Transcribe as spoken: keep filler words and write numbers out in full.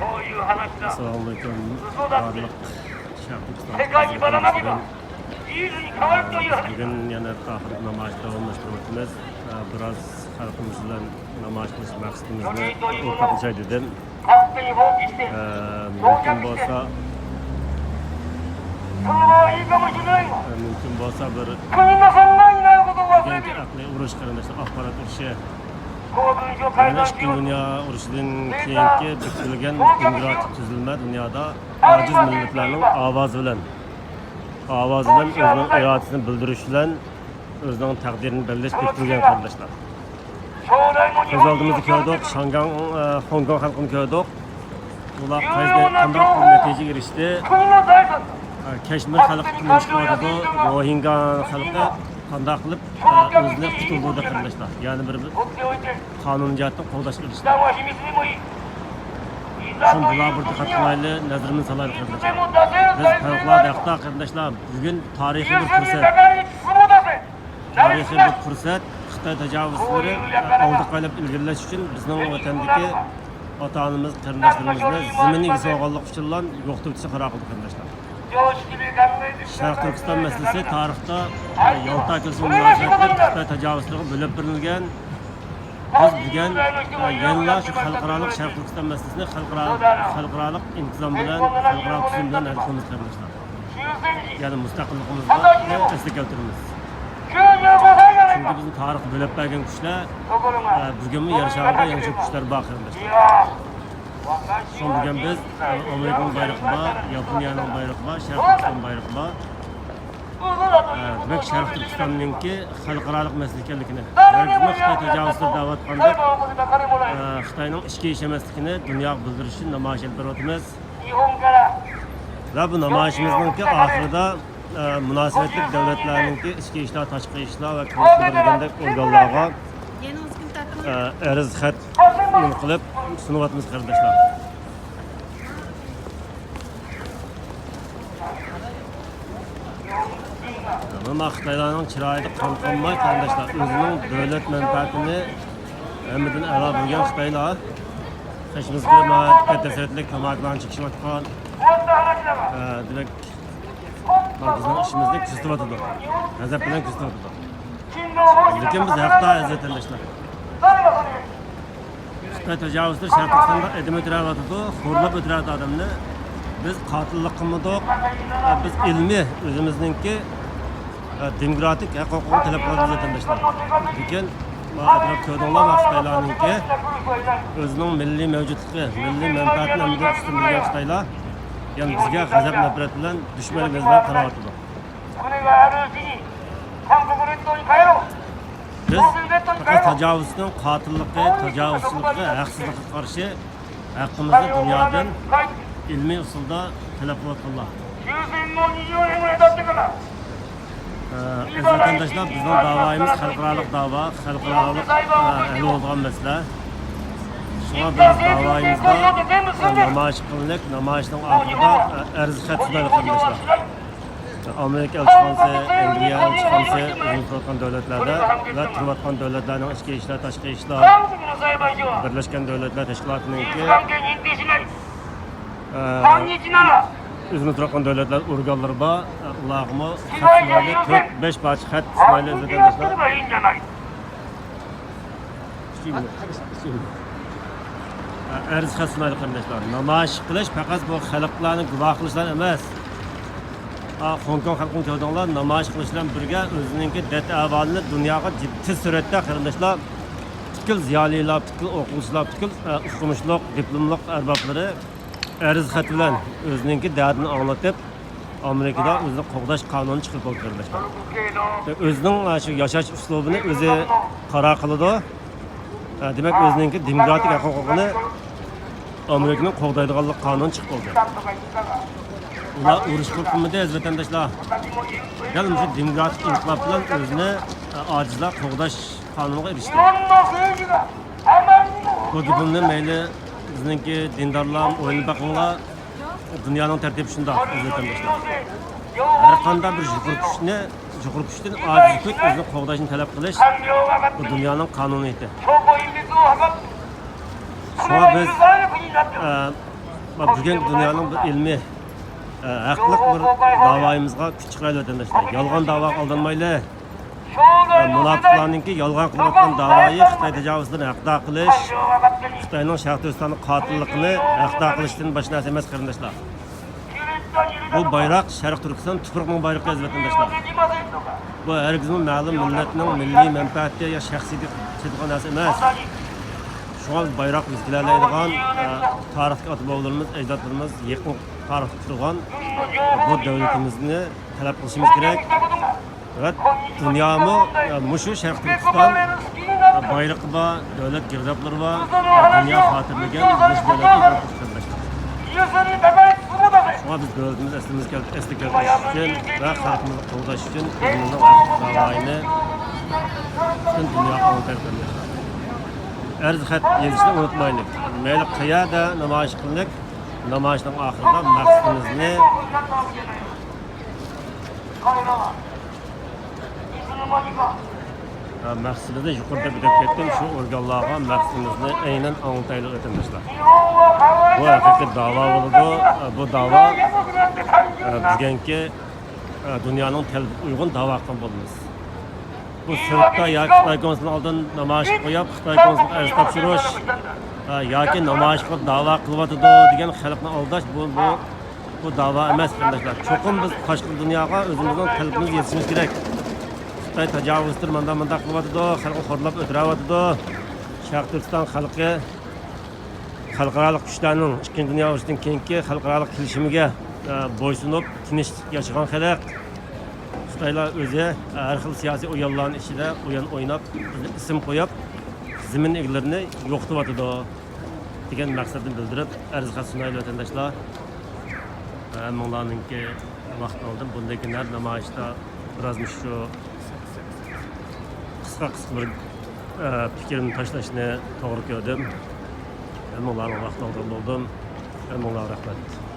ئەسسالامۇئەلەيكۇم، بارلىق شەرقىي تۈركىستان قېرىنداشلىرىم. بۈگۈن يەنە تاخىردا نامايىش داۋاملاشتۇرۇۋاتىمىز. بىراز خەلقىمىز بىلەن نامايىش قىلىش مەقسىتىمىزنى ئورتاقلىشاي دېدىم. مۇمكىن بولسا، مۇمكىن بولسا بىر ئەقلىي ئۇرۇش، قېرىنداشلار، ئاخبارات ئۇرۇشى. يەنە ئىككىنچى دۇنيا ئۇرۇشىدىن كېيىنكى بېكىتىلگەن دېموكراتىك تۈزۈلمە دۇنيادا ئاجىز مىللەتلەرنىڭ ئاۋازى بىلەن، ئاۋازى بىلەن ئۆزىنىڭ ئىرادىسىنى بىلدۈرۈش بىلەن ئۆزىنىڭ تەقدىرىنى بەلگىلەش بېكىتىلگەن، قېرىنداشلار. كۆز ئالدىمىزدا كۆردۇق، شاڭگاڭ، ئە، خوڭكوڭ خەلقىنى كۆردۇق. ئۇلار قايسى، قانداق بىر نەتىجىگە ئېرىشتى؟ ئە، كەشمىر خەلقى نېمە ئىش قىلىۋاتىدۇ؟ روھىنگا خەلقى قانداق قىلىپ، ئە، ئۆزىنى قۇتۇلدۇردى، قېرىنداشلار؟ يەنە بىر قانۇن جەھەتتىن قوغداشقا ئېرىشتى. شۇڭا بۇلارغا بىر دىققەت قىلايلى، نەزىرىمىزنى سالايلى، قېرىنداشلار. بىز پەۋقۇلئاددە ھەقتە، قېرىنداشلار، بۈگۈن تارىخىي بىر پۇرسەت. تارىخىي بىر پۇرسەت. خىتاي تاجاۋۇزچىلىرى ئالدىغا ئايلاپ ئىلگىرىلەش ئۈچۈن بىزنىڭ ۋەتەندىكى ئاتا-ئانىمىز، قېرىنداشلىرىمىزنى زېمىن ئىگىسى بولغانلىقى ئۈچۈنلا يوقىتىۋېتىشنى قارار قىلدى، قېرىنداشلار. شەرقىي تۈركىستان مەسىلىسى تارىختا يالتا كېلىشىمى مۇناسىۋەتلىك خىتاي تاجاۋۇزچىلىرىغا بۆلۈپ بېرىلگەن. بىز بۈگۈن يەنىلا شۇ خەلقئارالىق شەرقىي تۈركىستان مەسىلىسىنى خەلقئارا، خەلقئارالىق ئىنتىزام بىلەن، خەلقئارالىق تۈزۈم بىلەن ھەل قىلىمىز، قېرىنداشلار. يەنى مۇستەقىللىقىمىزنى ئەسلىگە كەلتۈرىمىز. چۈنكى بىزنى تارىختا بۆلۈپ بەرگەن كۈچلەر، ئە، بۈگۈنمۇ يەر شارىدا يەنە شۇ كۈچلەر بار، قېرىنداشلار. شۇڭا بۈگۈن بىز، ئە، ئامېرىكىنىڭ بايرىقى بار، ياپونىيەنىڭ بايرىقى بار، شەرقىي تۈركىستان بايرىقى بار. ئە، دېمەك، شەرقىي تۈركىستاننىڭكى خەلقئارالىق مەسىلە ئىكەنلىكىنى، ھەرگىزمۇ خىتاي تاجاۋۇزچىلىرى دەۋاتقاندەك، ئە، خىتاينىڭ ئىچكى ئىشى ئەمەسلىكىنى دۇنياغا بىلدۈرۈش ئۈچۈن نامايىش ئېلىپ بېرىۋاتىمىز. ۋە بۇ نامايىشىمىزنىڭكى ئاخىرىدا، ئە، مۇناسىۋەتلىك دۆلەتلەرنىڭكى ئىچكى ئىشلار، تاشقى ئىشلار ۋە كۆرسىتىلگەندەك ئورگانلارغا، ئە، ئەرز خەت قىلىپ سۇنۇۋاتىمىز، قېرىنداشلار. ئەمما خىتايلارنىڭ چىرايىدا قان قانماي، قېرىنداشلار، ئۆزىنىڭ دۆلەت مەنپەئەتىنى ھەممىدىن ئەلا بىلگەن خىتايلار قېشىمىزغا ناھايىتى دەسرەتلىك تاماكىلارنى چېكىشىۋاتقان، ئە، دېمەك، بىزنىڭ ئىشىمىزنى كۆزىتىۋاتىدۇ. غەزەپ بىلەن كۆزىتىۋاتىدۇ. لېكىن بىز ھەقتا، ئەزىز ۋەتەنداشلار. خىتاي تاجاۋۇزچىلىرى شەرقىي تۈركىستاندا ئېتىپ ئۆلتۈرۈۋاتىدۇ، خورلاپ ئۆلتۈرۈۋاتىدۇ ئادەمنى. بىز قاتىللىق قىلمىدۇق. بىز ئىلمىي ئۆزىمىزنىڭكى، ئە، دېموكراتىك ھەق ھوقۇقىنى تەلەپ قىلىۋاتىمىز، ۋەتەنداشلار. لېكىن مانا ئەتراپ كۆردۈڭلار، مانا خىتايلارنىڭكى ئۆزىنىڭ مىللىي مەۋجۇتلۇقى، مىللىي مەنپەئەتىنى ھەممىدىن ئۈستۈن بىلگەن خىتايلار يەنە بىزگە غەزەپ-نەپرەت بىلەن، دۈشمەنلىك نەزىرى بىلەن قاراۋاتىدۇ. بىز پەقەت تاجاۋۇزچىنىڭ قاتىللىقى، تاجاۋۇزچىلىقى، ھەقسىزلىقىغا قارشى ھەققىمىزنى دۇنيادىن ئىلمىي ئۇسۇلدا تەلەپ قىلىۋاتقانلار. ئەزىز ۋەتەنداشلار، بىزنىڭ داۋايىمىز خەلقئارالىق داۋا، خەلقئارالىق، ئە، ھەل بولىدىغان مەسىلە. شۇڭا بىز داۋايىمىزدا، ئە، نامايىش قىلىنىپ، نامايىشنىڭ ئاخىرىدا، ئە، ئەرز خەت سۇنايلى، قېرىنداشلار. ئامېرىكا ئەلچىخانىسى، ئەنگلىيە ئەلچىخانىسى ئۆزىمىز تۇرۇۋاتقان دۆلەتلەردە ۋە تۇرۇۋاتقان دۆلەتلەرنىڭ ئىچكى ئىشلار، تاشقى ئىشلار، بىرلەشكەن دۆلەتلەر تەشكىلاتىنىڭكى، ئە، ئۆزىمىز تۇرۇۋاتقان دۆلەتلەر ئورگانلىرى بار. ئۇلارغىمۇ خەت سۇنايلى، تۆت، بەش پارچە خەت سۇنايلى، ئەزىز ۋەتەنداشلار. ئەرز خەت سۇنايلى، قېرىنداشلار. نامايىش قىلىش پەقەت بۇ خەلقلەرنى گۇۋاھ قىلىش بىلەن ئەمەس. ئا، خوڭكوڭ خەلقىنى كۆردۈڭلار، نامايىش قىلىش بىلەن بىرگە ئۆزىنىڭكى دەرد ئەھۋالىنى دۇنياغا جىد-، تېز سۈرئەتتە، قېرىنداشلار، پۈتكۈل زىيالىيلار، پۈتكۈل ئوقۇغۇچىلار، پۈتكۈل، ئە، ئوقۇمۇشلۇق، دىپلوملۇق ئەربابلىرى ئەرز خەت بىلەن ئۆزىنىڭكى دەردىنى ئاڭلىتىپ، ئامېرىكىدا ئۆزىنى قوغداش قانۇنى چىقىرىپ بولدى، قېرىنداشلار. ئۆزىنىڭ، ئە، شۇ ياشاش ئۇسلۇبىنى ئۆزى قارار قىلىدۇ. ئە، دېمەك، ئۆزىنىڭكى دېموكراتىك ھەق ھوقۇقىنى ئامېرىكىنىڭ قوغدايدىغانلىق قانۇنى چىقىپ بولدى. ئۇلار ئۇرۇش قىلمىدى، ئەزىز ۋەتەنداشلار. دەل مۇشۇ دېموكراتىك ئىنقىلاب بىلەن ئۆزىنى، ئە، ئاجىزلار قوغداش قانۇنىغا ئېرىشتى. بۇ گېپىمنى مەيلى بىزنىڭكى دىندارلار ئويلىنىپ بېقىڭلار. دۇنيانىڭ تەرتىپى شۇنداق، ئەزىز ۋەتەنداشلار. ھەر قانداق بىر يۇقىرى كۈچنى، يۇقىرى كۈچتىن ئاجىز كۈچ ئۆزىنى قوغداشنى تەلەپ قىلىش، بۇ دۇنيانىڭ قانۇنىيىتى. شۇڭا بىز، ئە، بۈگۈنكى دۇنيانىڭ بىر ئىلمىي، ئە، ھەقلىق بىر داۋايىمىزغا كۈچ چىقىرايلى، ۋەتەنداشلار. يالغان داۋاغا ئالدانمايلى. ئە، مۇناپىقلارنىڭكى يالغان قىلىۋاتقان داۋايى خىتاي تاجاۋۇزچىلىرىنى ھەقدار قىلىش، خىتاينىڭ شەرقىي تۈركىستاندا قاتىللىقىنى ھەقدار قىلىشتىن باشقا نەرسە ئەمەس، قېرىنداشلار. بۇ بايراق شەرقىي تۈركىستان تۇپرىقىنىڭ بايرىقى، ئەزىز ۋەتەنداشلار. بۇ ھەرگىزمۇ مەلۇم مىللەتنىڭ مىللىي مەنپەئەتى يا شەخسىيىتىگە چېتىدىغان نەرسە ئەمەس. شۇڭا بىز بايراق يۈزگىلەلەيدىغان، ئە، تارىختىكى ئاتا-بوۋىلىرىمىز، ئەجدادلىرىمىز يېقىن تارىختا تۇرغان بۇ دۆلىتىمىزنى تەلەپ قىلىشىمىز كېرەك. ۋە دۇنيامۇ، ئە، مۇشۇ شەرقىي تۈركىستان بايرىقى بار، دۆلەت گىردابلىرى بار، دۇنيا خاتىرىلىگەن مۇشۇ دۆلەتنى قۇرۇپ چىقىرىمىز. شۇڭا بىز دۆلىتىمىزنى ئەسلىمىزگە كەل-، ئەسلىگە كەلتۈرۈش ئۈچۈن ۋە خەلقىمىزنى قوغداش ئۈچۈن ئۆزىمىزنىڭ ھەق داۋايىنى پۈتۈن دۇنياغا ئاڭلىتايلى، قېرىنداشلار. ئەرز خەت يېزىشنى ئۇنتۇمايلى. مەيلى قەيەردە نامايىش قىلىنىپ، نامايىشنىڭ ئاخىرىدا مەقسىتىمىزنى، ھە، مەقسىتىمىزنى يۇقىرىدا بىلدۈرۈپ كەتتىم، شۇ ئورگانلارغا مەقسىتىمىزنى ئەينەن ئاڭلىتايلى، ۋەتەنداشلار. بۇ ھەقىقىي داۋا بولىدۇ. بۇ داۋا، ئە، بۈگۈنكى، ئە، دۇنيانىڭ تەلىپىگە ئۇيغۇن داۋا قىلغان بولىمىز. بۇ سىرتتا ياكى خىتاي كونسۇلىنىڭ ئالدىدا نامايىش قويۇپ، خىتاي كونسۇلىغا ئەرز تاپشۇرۇش، ئە، ياكى نامايىش قىلىپ داۋا قىلىۋاتىدۇ دېگەن خەلقنى ئالداش، بۇ، بۇ، بۇ داۋا ئەمەس، قېرىنداشلار. چوقۇم بىز تاشقى دۇنياغا ئۆزىمىزنىڭ تەلىپىمىزنى يېتىشىمىز كېرەك. خىتاي تاجاۋۇزچىلىرى مانداق، مانداق قىلىۋاتىدۇ، خەلقنى خورلاپ ئۆلتۈرۈۋاتىدۇ. شەرقىي تۈركىستان خەلقى خەلقئارالىق كۈچلەرنىڭ ئىككىنچى دۇنيا ئۇرۇشىدىن كېيىنكى خەلقئارالىق كېلىشىمىگە، ئە، بويسۇنۇپ، تىنچ ياشىغان خەلق. خىتايلار ئۆزى، ئە، ھەر خىل سىياسىي ئويۇنلارنىڭ ئىچىدە ئويۇن ئويناپ، بىزنى ئىسىم قويۇپ، زېمىن ئىگىلىرىنى يوقىتىۋاتىدۇ دېگەن مەقسەتنى بىلدۈرۈپ، ئەرز خەت سۇنايلى، ۋەتەنداشلار. ھەممىڭلارنىڭكى ۋاقتىنى ئالدىم. بۇندىن كېيىن ھەر نامايىشتا بىراز مۇشۇ قىسقا، قىسقا بىر، ئە، پىكرىمنى تاشلاشنى توغرا كۆردۈم. ھەممىڭلارنىڭ ۋاقتىنى ئالدىغان بولدۇم. ھەممىڭلارغا رەھمەت.